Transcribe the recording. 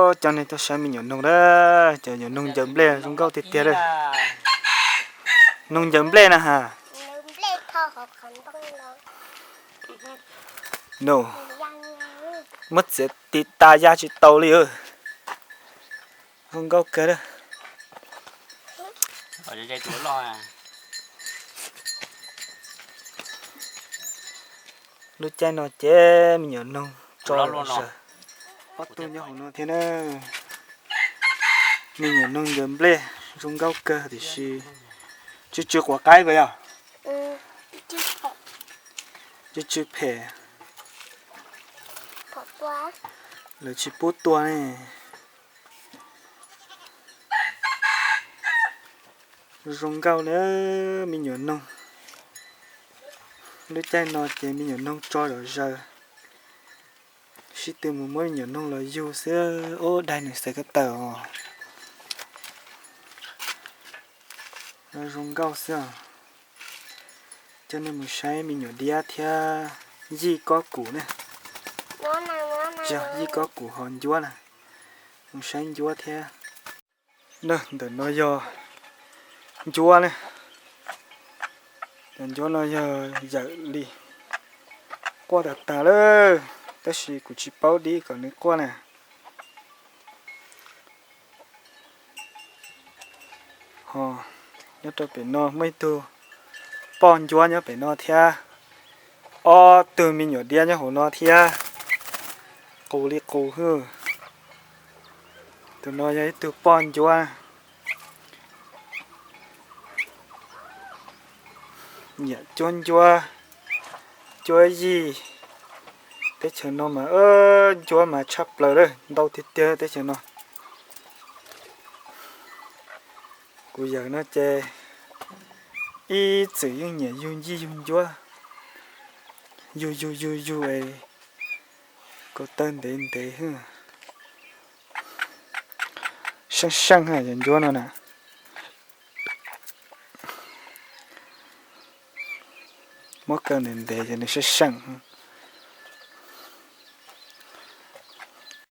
Coj nej tuaj saib me nyuam noog na, cov nyuam noog ncaws nplej zoo nkauj tiag tiag li. Noog ncaws nplej na has. No, muab txiav tiv tas ya tsis tau li. Zoo nkauj kawg li. Lub caij no ces me nyuam noog tso lawm. Ob tug nyob hauv no thiab na. Me nyuam noog ncaws nplej zoo nkauj kawg tiam sis tsw tsw quav qaib puas yog? Tsw tsw phem. Lawv tsis pub tua ne. Zoo nkauj na me nyuam noog. Lub caij no ces me nyuam noog tso zom zaws. Sib tw mus muab me nyuam noog los yug xwb. Ub, dai nws xaws kab taws os. Zoo nkauj xwb os. Coj nej mus saib me nyuam diab thiab yij kob kum ne. Yij kob kum ho ncuab na. Mus saib ncuab thiab. Ntawm no yog ncuab ne. Cov ncuab no yog yawm li, quaj tag tag lawm, tab sis kuv tsis paub dib kom nws quaj na. Ho nyob rau pem no muaj ib tug poj ncuab nyob pem no thiab. Ob tug me nyuam diab nyob hauv no thiab. Qus li qus hwb. Tus no yog ib tug poj ncuab. Nyiam cuab ncuab, cuab yij. Teb chaws no mas ncuab mas tshaj plaws lawm, ntau tiag tiag teb chaws no. Kuv yawm no ces ib txwm yeej nyiam yug yij yug ncuab, yug yug yug yug es kaus taw ntev ntev. Seej seej cov ncuab no na. Muab kaw ntev ntev ces nws seej seej.